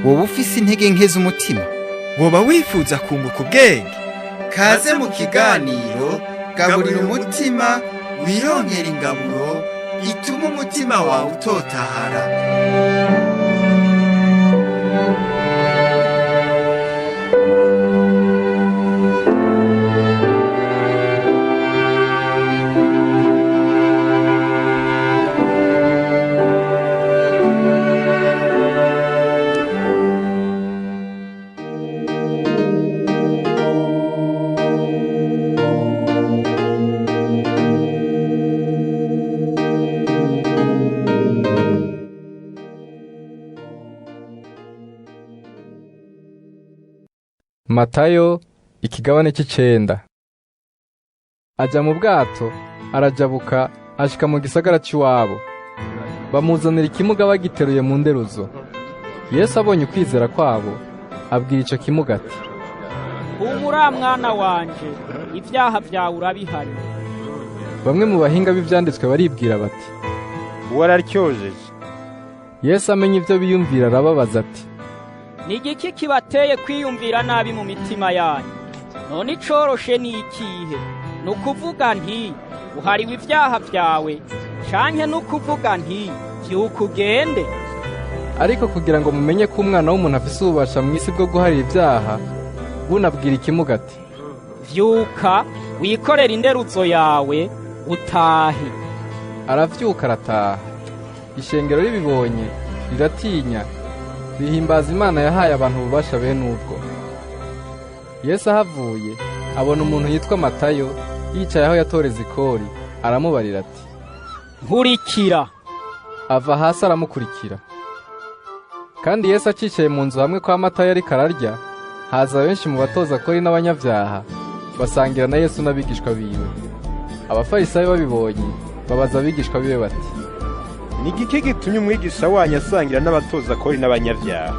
Woba ufise intege nke z'umutima, woba wifuza kunguka ubwenge? Kaze mu kiganiro Gaburira Umutima, wironkera ingaburo ituma umutima wawe utotahara. Matayo ikigabane c'icenda. Aja mu bwato arajabuka ashika mu gisagara c'iwabo. Bamuzanira ikimuga bagiteruye mu nderuzo. Yesu abonye ukwizera kwabo abwira ico kimuga ati: "Humura mwana wanje, ivyaha vyawe urabihariwe." Bamwe mu bahinga b'ivyanditswe baribwira bati: "Wararyojeje." Yesu amenye ivyo biyumvira arababaza ati: "Ni igiki kibateye kwiyumvira nabi mu mitima yanyu? None icoroshe ni ikihe? Ni ukuvuga nti uhariwe ivyaha vyawe, canke ni ukuvuga nti vyuka ugende?" Ariko kugira ngo mumenye ko Umwana w'umuntu afise ububasha mw'isi bwo guharira ivyaha, bunabwira ikimuga ati: "Vyuka wikorere inderuzo yawe utahe." Aravyuka arataha. Ishengero ribibonye riratinya, rihimbaza Imana yahaye abantu ububasha bene ubwo. Yesu ahavuye abona umuntu yitwa Matayo yicaye aho yatoreza ikori, aramubarira ati: "Nkurikira." Ava hasi aramukurikira. Kandi Yesu acicaye mu nzu hamwe kwa Matayo ariko ararya, haza benshi mu batoza kori n'abanyabyaha basangira na Yesu n'abigishwa biwe. Abafarisayo babibonye babaza abigishwa biwe bati: "Ni igiki gitumye umwigisha wanyu asangira n'abatoza kori n'abanyabyaha?"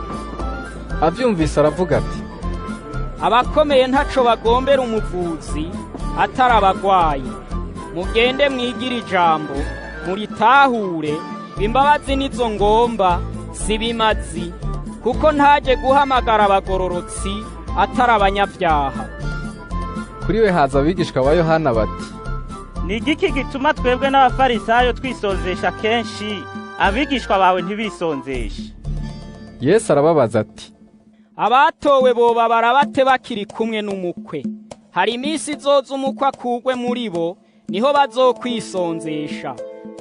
Avyumvise aravuga ati: "Abakomeye ntaco bagombera umuvuzi atari abagwayi. Mugende mwigire ijambo muritahure, imbabazi nizo ngomba si bimazi, kuko ntaje guhamagara abagororotsi atari abanyabyaha." Kuri we haza abigishwa ba Yohana bati: "Ni igiki gituma twebwe n'abafarisayo twisonzesha kenshi, abigishwa bawe ntibisonzeshe?" Yesu arababaza ati: "Abatowe boba barabate bakiri kumwe n'umukwe? Hari iminsi izoza umukwe akugwe muri bo, niho bazokwisonzesha.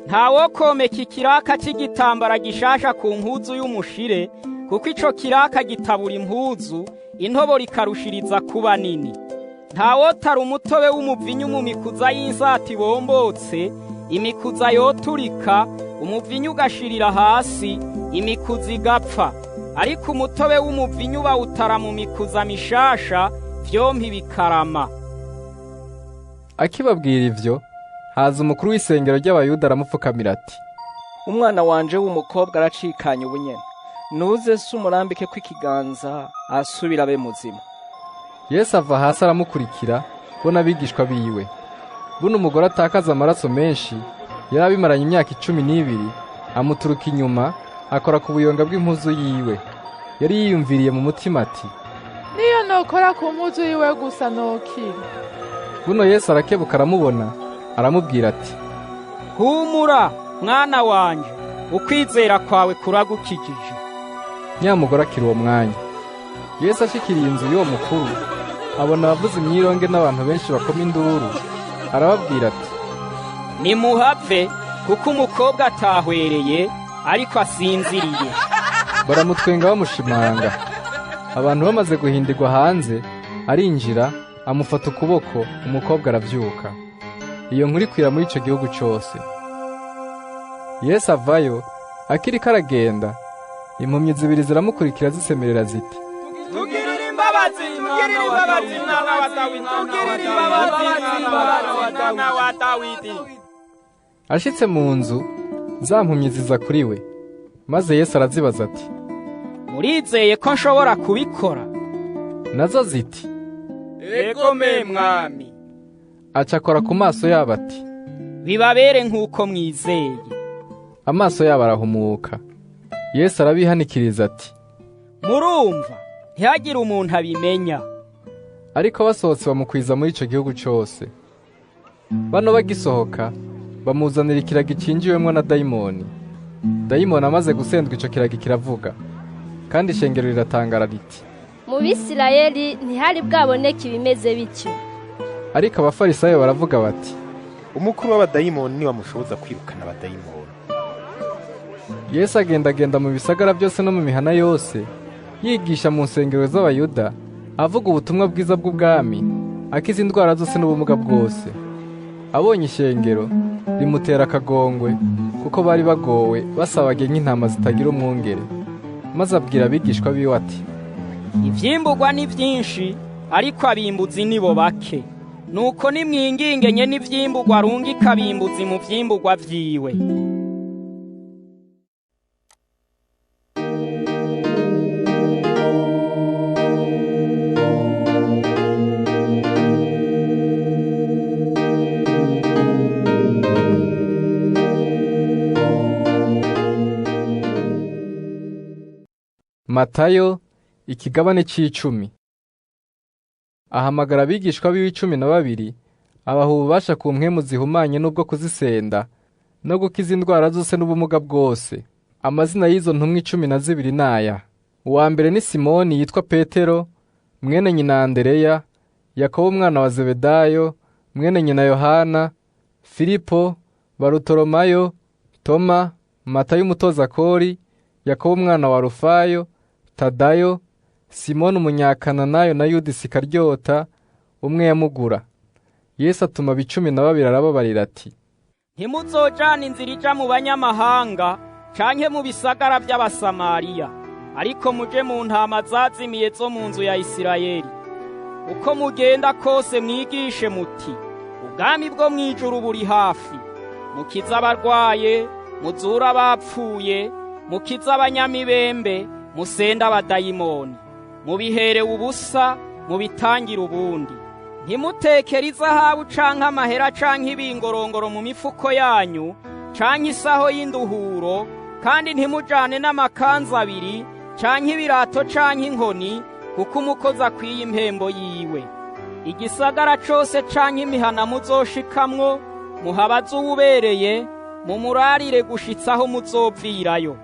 Ntawokomeka ikiraka c'igitambara gishasha ku mpuzu y'umushire, kuko ico kiraka gitabura impuzu, intoboro ikarushiriza kuba nini. Ntawotara umutobe w'umuvinyu mu mikuza y'insati bombotse, imikuza yoturika, umuvinyu ugashirira hasi, imikuza igapfa. Ariko umutobe w'umuvinyu bawutara mu mikuza mishasha, vyompi bikarama." Akibabwira ivyo, haza umukuru w'isengero ry'Abayuda aramupfukamira ati: "Umwana wanje w'umukobwa aracikanye ubunyene, nuze se umurambike kw'ikiganza asubira abe muzima." Yesu ava hasi aramukurikira, bo n'abigishwa biwe. Buno umugore atakaza amaraso menshi, yari abimaranye imyaka 12, amuturuka inyuma, akora ku buyonga bw'impuzu yiwe. Yari yiyumviriye mu mutima ati: "Niyo nokora ku mpuzu yiwe gusa nokira." Buno Yesu arakebuka aramubona, aramubwira ati: "Humura mwana wanje, ukwizera kwawe kuragukijije." Nyamugore akira uwo mwanya. Yesu ashikiriye inzu y'uwo mukuru, abona abavuza imyironge n'abantu benshi bakoma induru, arababwira ati: "Nimuhave, kuko umukobwa atahwereye ariko asinziriye." Baramutwenga bamushimanga. Abantu bamaze guhindirwa hanze, arinjira amufata ukuboko, umukobwa aravyuka. Iyo nkuru ikwira muri ico gihugu cose. Yesu avayo akiriko aragenda, impumyi zibiri ziramukurikira zisemerera ziti: "Tugirire imbabazi, tugirire imbabazi mwana wa Dawidi, tugirire imbabazi mwana wa Dawidi." Ashitse mu nzu, za mpumyi ziza kuri we, maze Yesu arazibaza ati: Murizeye ko nshobora kubikora? Nazo ziti, Egome mwami. Acakora ku maso yabo ati, Bibabere nk'uko mwizeye. Amaso yabo arahumuka. Yesu arabihanikiriza ati, Murumva, ntihagire umuntu abimenya. Ariko basohotse bamukwiza muri ico gihugu cose. Bano bagisohoka bamuzanira ikiragi cinjiwemwo na dayimoni. Dayimoni amaze gusendwa ico kiragi kiravuga, kandi ishengero riratangara riti, Mu Bisirayeli ntihari bwaboneke ibimeze bityo. Ariko abafarisayo baravuga bati, Umukuru w'abadayimoni ni wamushoboza kwirukana abadayimoni. Yesu agendagenda mu bisagara byose no mu mihana yose, yigisha mu nsengero z'Abayuda, avuga ubutumwa bwiza bw'ubwami, akiza indwara zose n'ubumuga bwose. Abonye ishengero rimutera akagongwe, kuko bari bagowe basabaga nk'intama zitagira umwungere. Maze abwira abigishwa biwe ati, Ivyimburwa ni vyinshi, ariko abimbuzi nibo bake. Nuko nimwingingenye n'ivyimbugwa arungika abimbuzi mu vyimburwa vyiwe. Matayo ikigabane c'icumi. Ahamagara abigishwa biwe 12, abaha ububasha ku mpwemu zihumanye n'ubwo kuzisenda no gukiza indwara zose n'ubumuga bwose. Amazina y'izo ntumwa 12 naya: uwa mbere ni Simoni yitwa Petero, mwene nyina Andereya, Yakobo umwana wa Zebedayo, mwene nyina Yohana, Filipo, Barutolomayo, Toma, Matayo umutozakori, Yakobo umwana wa Rufayo, Tadayo, Simoni umunyakananayo na Yuda Isikaryota umwe yamugura. Yesu atuma 12 arababarira ati, Ntimuzojana inzira ija mu banyamahanga canke mu bisagara by'Abasamariya, ariko muje mu ntama zazimiye zo mu nzu ya Isirayeli. Uko mugenda kose mwigishe muti, ubwami bwo mw'ijuru buri hafi. Mukize abarwaye, muzure abapfuye, mukize abanyamibembe, musende abadayimoni. Mubiherewe ubusa, mubitangira ubundi. Ntimutekere izahabu canke amahera canke ibingorongoro mu mifuko yanyu, canke isaho y'induhuro, kandi ntimujane n'amakanzu abiri canke ibirato canke inkoni, kuko umukozi akwiye impembo yiwe. Igisagara cose canke imihana muzoshikamwo, muhabaze uwubereye, mumurarire gushitsa aho muzovirayo.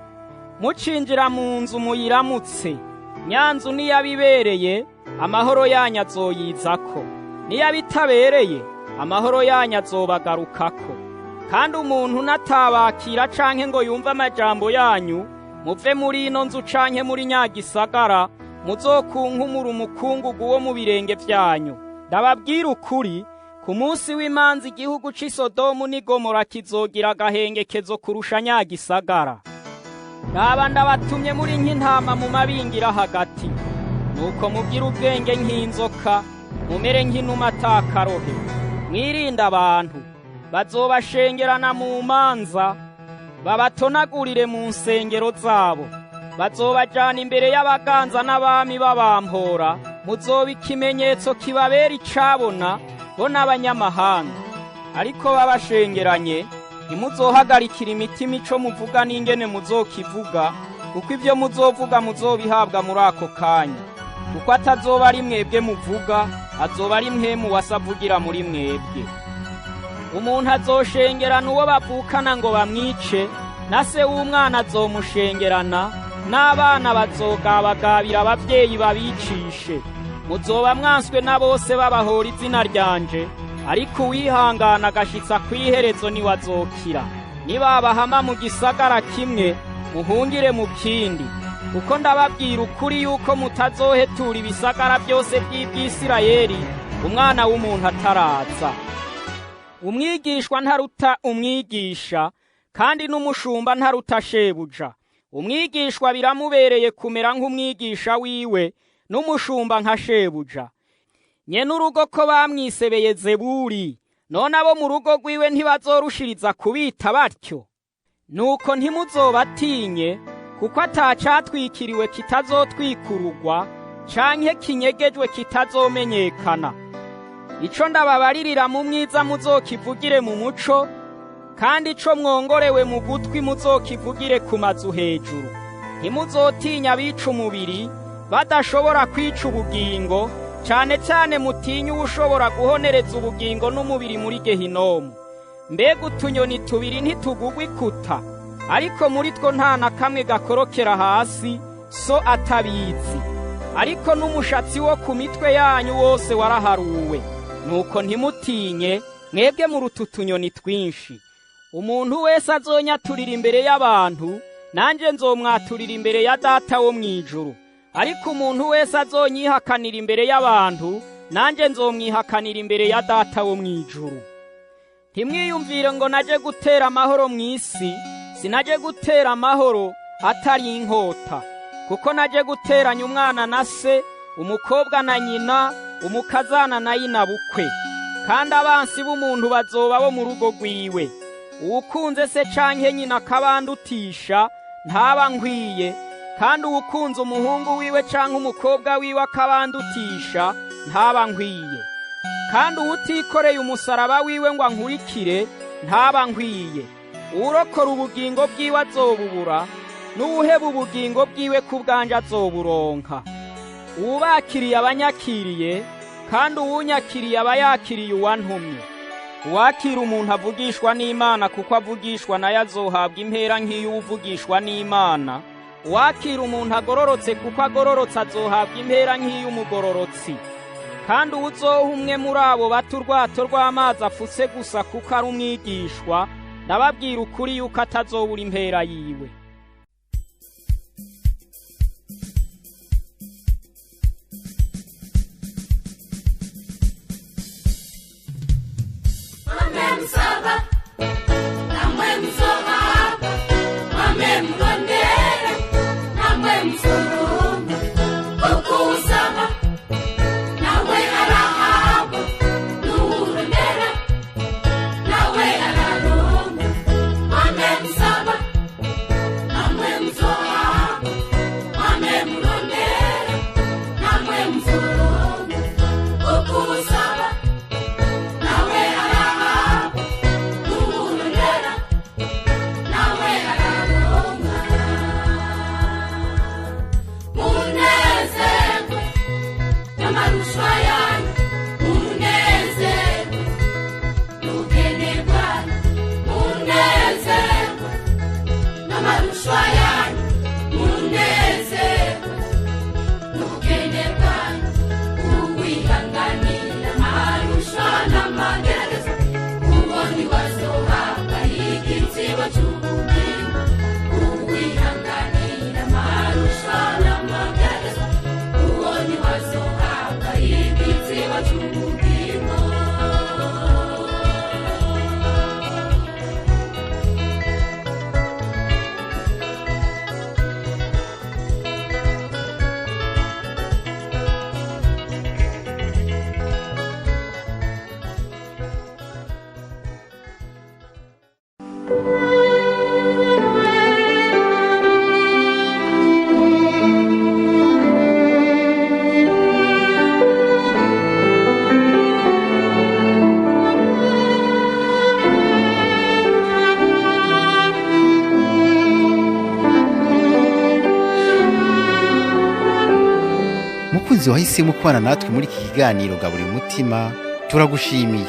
Mucinjira mu nzu muyiramutse. Nyanzu niyabibereye, amahoro yanyu azoyizako. Niyabitabereye, amahoro yanyu azobagarukako. Kandi umuntu natabakira canke ngo yumve amajambo yanyu, muve muri ino nzu canke muri nyagisagara, muzokunkumura umukungugu wo mu birenge vyanyu. Ndababwira ukuri, ku munsi w'imanza igihugu c'i Sodomu n'i Gomora kizogira agahengekezo kurusha nyagisagara. Raba ndabatumye muri nk'intama mu mabingira hagati. Nuko mugire ubwenge nk'inzoka, mumere nk'inuma atakarohe. Mwirinde abantu, bazobashengerana mu manza, babatonagurire mu nsengero zabo. Bazobajana imbere y'abaganza n'abami babampora, muzoba ikimenyetso kibabera icabona bo n'abanyamahanga. Ariko babashengeranye, ntimuzohagarikira imitima ico muvuga n'ingene muzokivuga, kuko ibyo muzovuga muzobihabwa muri ako kanya. Kuko atazoba ari mwebwe muvuga, azoba ari mwemu wasavugira muri mwebwe. Umuntu azoshengerana uwo bavukana ngo bamwice, na se w'umwana azomushengerana, n'abana bazogabagabira abavyeyi babicishe. Muzoba mwanswe na bose babahora izina ryanje, ariko uwihangana agashitsa kw'iherezo niwe azokira. Nibabahama mu gisagara kimwe, muhungire mu kindi, kuko ndababwira ukuri yuko mutazohetura ibisagara byose by'Ibwisirayeli umwana w'umuntu ataraza. Umwigishwa ntaruta umwigisha, kandi n'umushumba ntaruta shebuja. Umwigishwa biramubereye kumera nk'umwigisha wiwe, n'umushumba nka shebuja. Nyene urugo ko bamwisebeye Zeburi, none abo mu rugo rwiwe ntibazorushiriza kubita batyo? Nuko ntimuzobatinye, Kuko atacatwikiriwe kitazotwikururwa, canke kinyegejwe kitazomenyekana. Ico ndababaririra mu mwiza muzokivugire mu muco, kandi ico mwongorewe mu gutwi muzokivugire ku mazu hejuru. Ntimuzotinya abica umubiri badashobora kwica ubugingo, cane cane mutinye uwushobora guhonereza ubugingo n'umubiri muri Gehinomu. Mbega utunyoni tubiri ntitugugwa ikuta, ariko muri two nta na kamwe gakorokera hasi so atabizi. Ariko n'umushatsi wo ku mitwe yanyu wose waraharuwe. Nuko ntimutinye, mwebwe muruta utunyoni twinshi. Umuntu wese azonyaturira imbere y'abantu, nanje nzomwaturira imbere ya Data wo mw'ijuru. Ariko umuntu wese azonyihakanira imbere y'abantu, nanje nzomwihakanira imbere ya Data wo mw'ijuru. Ntimwiyumvire ngo naje gutera amahoro mw'isi, sinaje gutera amahoro atari inkota. Kuko naje guteranya umwana na se, umukobwa na nyina, umukazana na nyinabukwe. Kandi abansi b'umuntu bazoba bo mu rugo rwiwe. Uwukunze se canke nyina akabandutisha ntaba nkwiye, kandi uwukunze umuhungu wiwe canke umukobwa wiwe akabandutisha ntaba nkwiye. Kandi uwutikoreye umusaraba wiwe ngo ankurikire ntaba nkwiye. Uwurokora ubugingo bwiwe azobubura, n'uwuheba ubugingo bwiwe ku bwanje azoburonka. Uwubakiriye abanyakiriye, kandi uwunyakiriye aba yakiriye uwantumye. Uwakira umuntu avugishwa n'Imana kuko avugishwa nayo azohabwa impera nk'iy'uwuvugishwa n'Imana. Uwakira umuntu agororotse kuko agororotse azohabwa impera nk'iy'umugororotsi. Kandi uwuzoha umwe muri abo bato urwato rw'amazi afutse gusa kuko ari umwigishwa, ndababwira ukuri yuko atazobura impera yiwe. Mukunzi wahisemo kubana natwe muri iki kiganiro Gaburira Umutima, turagushimiye.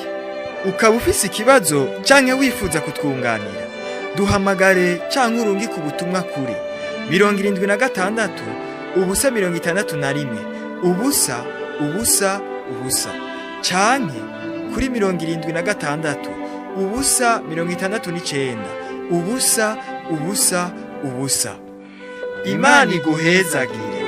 Ukaba ufise ikibazo canke wifuza kutwunganira, duhamagare canke urungike ubutumwa kuri 76 0 61 0 0 0 canke kuri 76 0 69 0 0 0. Imana iguhezagire.